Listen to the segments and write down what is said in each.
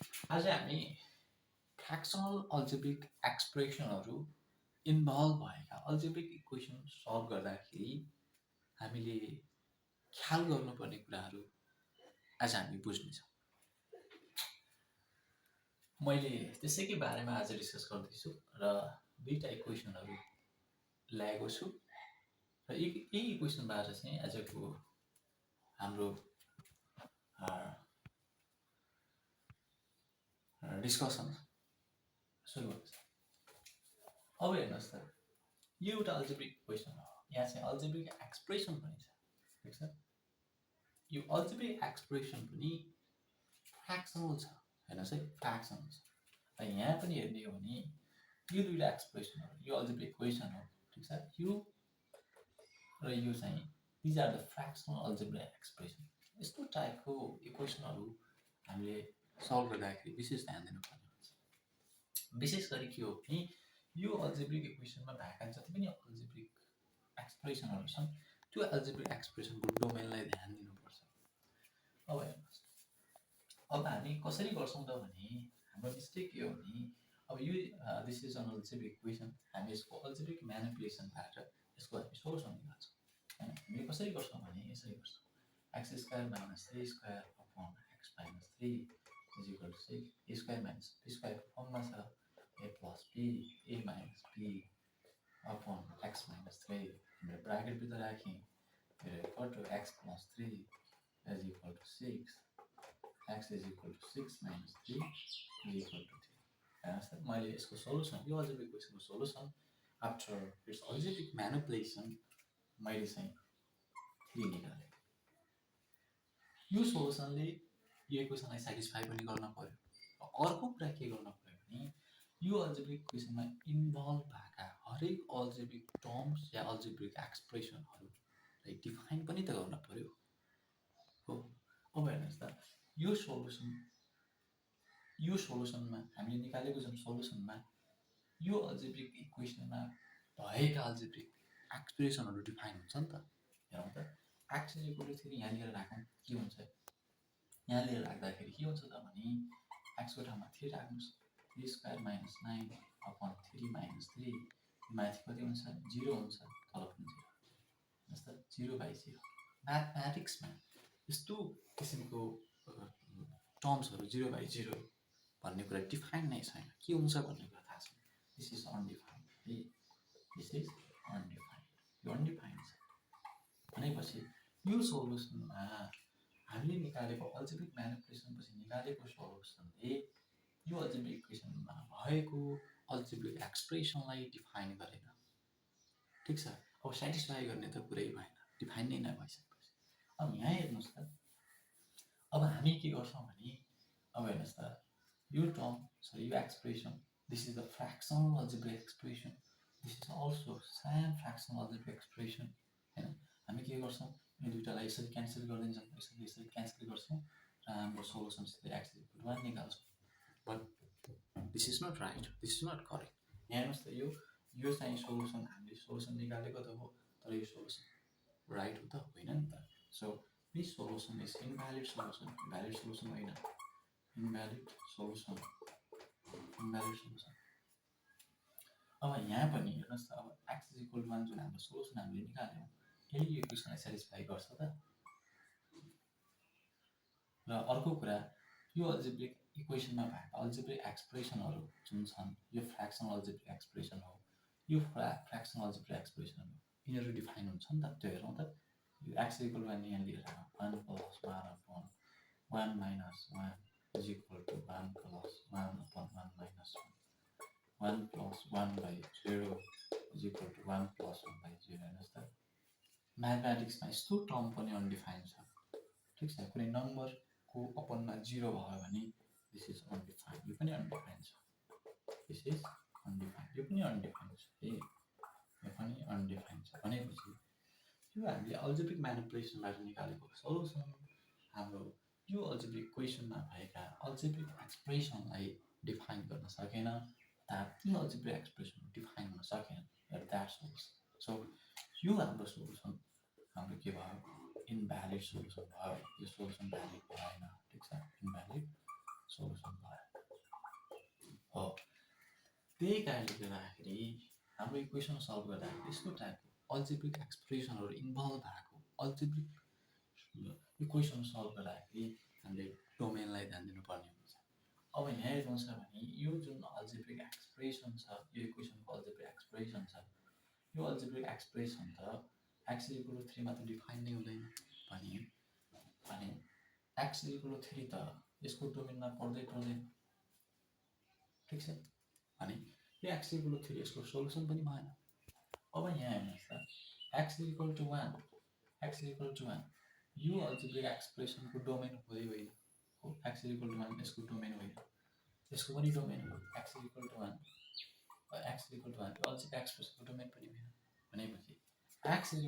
आज हामी फ्र्याक्सनल algebraic एक्सप्रेसनहरू involve भएका अल्जेब्रिक इक्वेसन सल्भ गर्दाखेरि हामीले ख्याल गर्नुपर्ने कुराहरू आज हामी बुझ्नेछौँ। मैले त्यसैकै बारेमा आज डिस्कस गर्दैछु र दुईवटा इक्वेसनहरू ल्याएको छु र यही इक्वेसनबाट चाहिँ आजको हाम्रो डिस्कसन सुरु हुन्छ। अब हेर्नुहोस् त, यो एउटा अल्जेब्रिक इक्वेसन हो, यहाँ चाहिँ अल्जेब्रिक एक्सप्रेसन पनि छ, ठिक छ। यो अल्जेब्रिक एक्सप्रेसन पनि फ्र्याक्सनल छ, हेर्नुहोस् है, फ्र्याक्सनल छ। र यहाँ पनि हेर्ने हो भने यो दुईवटा एक्सप्रेसनहरू, यो अल्जेब्रिक इक्वेसन हो, ठिक छ। यो र यो चाहिँ these are the fractional algebraic expression. यस्तो टाइपको इक्वेसनहरू हामीले सल्भ गर्दाखेरि विशेष ध्यान दिनुपर्ने हुन्छ। विशेष गरी के हो भने यो अल्जेब्रिक इक्वेसनमा भएका जति पनि अल्जेब्रिक एक्सप्रेसनहरू छन् त्यो अल्जेब्रिक एक्सप्रेसनको डोमेनलाई ध्यान दिनुपर्छ। अब हेर्नुहोस्, अब हामी कसरी गर्छौँ त भने हाम्रो मिस्टेक के हो भने अब यो this is an algebraic equation, हामी यसको अल्जेब्रिक म्यानिपुलेसनबाट यसको हामी सोल्युसन निकाल्छौँ हैन। हामी कसरी गर्छौँ भने यसरी गर्छौँ, x square minus 3 square upon x minus 3 is equal to 6 a square minus b स्क्वायरको फर्ममा छ a plus b a minus b upon x minus 3 हामीले ब्राकेटभित्र राख्यौँ equal to x plus 3 is equal to 6 x is equal to 6 minus 3 is equal to 3। हेर्नुहोस् त, मैले यसको सोल्युसन, यो अल्जेब्रिक इक्वेसनको solution after its algebraic manipulation मैले चाहिँ 3 निकालेँ। यो सोल्युसनले यो इक्वेसनलाई सेटिस्फाई पनि गर्न पर्यो। अर्को कुरा के गर्न पर्यो भने यो अल्जेब्रिक इक्वेसनमा इन्भल्भ भएका हरेक अल्जेब्रिक टर्म्स या अल्जेब्रिक एक्सप्रेसनहरूलाई डिफाइन पनि त गर्न पर्यो हो। अब हेर्नुहोस् त, यो सोल्युसनमा हामीले निकालेको जुन सोल्युसनमा यो अल्जेब्रिक इक्वेसनमा भएका अल्जेब्रिक एक्सप्रेसनहरू डिफाइन हुन्छ नि त। हेरौँ त, x इज इक्वल टु 3 यहाँ लिएर राखौँ, के हुन्छ, यहाँ लिएर राख्दाखेरि के हुन्छ त भने x को ठाउँमा 3 राख्नुहोस्, 3 स्क्वायर माइनस 9 अपॉन 3 माइनस 3 माथि कति हुन्छ, 0 हुन्छ, तल पनि 0, जस्तो 0/0। म्याथमेटिक्समा यस्तो किसिमको टर्म्सहरू 0/0 भन्ने कुरा डिफाइन नै छैन, के हुन्छ भन्ने कुरा थाहा छैन। This is undefined, this is undefined, यो अनडिफाइन्ड छ भनेपछि यो सोल्युसनमा हामीले निकालेको अल्जेब्रिक म्यानिपुलेसनपछि निकालेको सोल्युसनले यो अल्जेब्रिक इक्वेसनमा भएको अल्जेब्रिक एक्सप्रेसनलाई डिफाइन गरेन, ठिक छ। अब सेटिस्फाई गर्ने त कुरै भएन, डिफाइन नै नभइसकेपछि। अब यहाँ हेर्नुहोस् त, अब हामी के गर्छौँ भने अब हेर्नुहोस् त, यो टर्म सरी यो expression, this is the fractional algebraic expression, this is also same fractional algebraic expression हैन। हामी के गर्छौँ, यो दुईटालाई यसरी क्यान्सल गरिदिन्छौँ, यसरी क्यान्सल गर्छौँ र हाम्रो सोल्युसन सिधै x इज इक्वल टु 1 निकाल्छौँ। But this is not right, this is not correct. यहाँ हेर्नुहोस् त, यो चाहिँ सोल्युसन, हामीले सोल्युसन निकालेको त हो, तर यो सोल्युसन राइट हो त होइन नि त। So this solution is invalid solution, valid solution होइन, इनभ्यालिड सोल्युसन, इनभ्यालिड सोल्युसन। अब यहाँ पनि हेर्नुहोस् त, अब x इज इक्वल टु 1 जुन हाम्रो सोल्युसन हामीले निकाल्यौँ, यसले यो इक्वेसनलाई सेटिस्फाई गर्छ त। र अर्को कुरा, यो अल्जेब्रिक इक्वेसनमा भएका अल्जेब्रिक एक्सप्रेसनहरू जुन छन्, यो फ्र्याक्सनल अल्जेब्रिक एक्सप्रेसन हो, यो फ्र्याक्सनल अल्जेब्रिक एक्सप्रेसन हो, यिनीहरू डिफाइन हुन्छ नि त। त्यो हेरौँ त, यो x इक्वल टु 1 यहाँ लिएर 1 plus 1 upon 1 minus 1 is equal to 1 plus 1 upon 1 minus 1 plus 1/0 is equal to 1 plus 1/0। हेर्नुहोस् त, म्याथमेटिक्समा यस्तो टर्म पनि अनडिफाइन्ड छ, ठिक छ। कुनै नम्बरको अपनमा 0 भयो भने दिस इज अनडिफाइन्ड, यो पनि अनडिफाइन्ड छ, दिस इज अनडिफाइन्ड, यो पनि अनडिफाइन्ड छ, यो पनि अनडिफाइन्ड छ भनेपछि यो हामीले अल्जेब्रिक म्यानिपुलेसनबाट निकालेको सोल्युसन हाम्रो यो अल्जेब्रिक इक्वेसनमा भएका अल्जेब्रिक एक्सप्रेसनलाई डिफाइन गर्न सकेन, ती अल्जेब्रिक एक्सप्रेसन डिफाइन गर्न सकेन एट द्याट सोल्युसन। सो यो हाम्रो सोल्युसन हाम्रो के भयो, इनभ्यालिड सोल्युसन भयो, यो सोल्युसन भ्यालिड भएन, ठिक छ, इनभ्यालिड सोल्युसन भयो। त्यही कारणले गर्दाखेरि हाम्रो इक्वेसन सल्भ गर्दाखेरि यस्तो टाइपको अल्जेब्रिक एक्सप्रेसनहरू इन्भल्भ भएको अल्जेब्रिक इक्वेसन सल्भ गर्दाखेरि हामीले डोमेनलाई ध्यान दिनुपर्ने हुन्छ। अब यहाँ हेर्नुहोस् भने यो जुन अल्जेब्रिक एक्सप्रेसन छ, यो इक्वेसनको अल्जेब्रिक एक्सप्रेसन छ, यो अल्जेब्रिक एक्सप्रेसन त x = 3 मा त डिफाइन नै हुँदैन भने x = 3 त यसको डोमेनमा पर्दैन, ठीक छ। अनि यो x = 3 यसको सोलुसन पनि भएन। अब यहाँ हेर्नुहोस् त x = 1 यो अल्जेब्रिक एक्सप्रेसनको डोमेन होइन हो। x = 1 यसको डोमेन होइन, यसको पनि डोमेन हो। x = 1 यो अल्जेब्रिक एक्सप्रेसनको डोमेन पनि होइन भनेपछि x = 1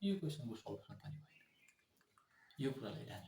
यो इक्वेसनको सोलुसन पनि होइन। यो कुरालाई ध्यान